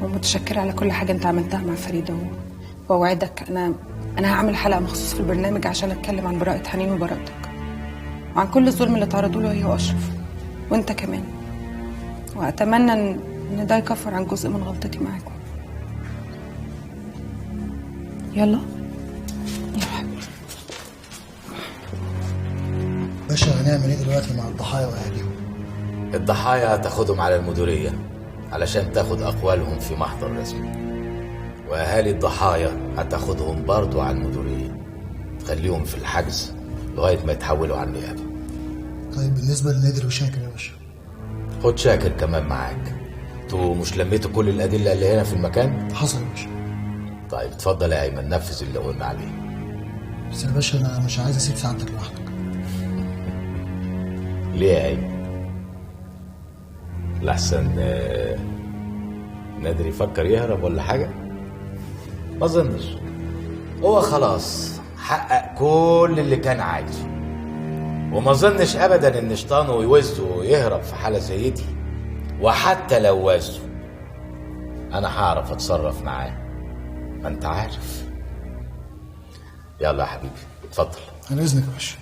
ومتشكره على كل حاجة انت عملتها مع فريدة، واوعدك انا هعمل حلقة مخصوص في البرنامج عشان اتكلم عن براءه حنين وبراءتك، وعن كل الظلم اللي تعرضوا له هي واشرف وانت كمان، واتمنى ان ده يكفر عن جزء من غلطتي معاكم. يلا يا حبيبي. باشا هنعمل ايه دلوقتي مع الضحايا واهاليهم؟ الضحايا هتاخدهم على المديرية علشان تاخد أقوالهم في محضر رسمي، وأهالي الضحايا هتاخدهم برضو على المديرية، تخليهم في الحجز لغاية ما يتحولوا على النيابة. طيب بالنسبة لنادر وشاكر يا باشا؟ خد شاكر كمان معاك. انتوا مش لميتوا كل الأدلة اللي هنا في المكان؟ حصل يا باشا. طيب اتفضل يا أيمن، نفذ اللي قلنا عليه. بس يا باشا أنا مش عايز أسيب سعادتك لوحدك. ليه يا أيمن؟ لحسن نادر يفكر يهرب ولا حاجة؟ ما أظنش. هو خلاص حقق كل اللي كان عايزه، وما أظنش أبدا إن شيطانه يوزه ويهرب في حالة زي دي، وحتى لو وزه أنا هعرف أتصرف معاه، ما أنت عارف. يلا يا حبيبي اتفضل. على إذنك يا باشا.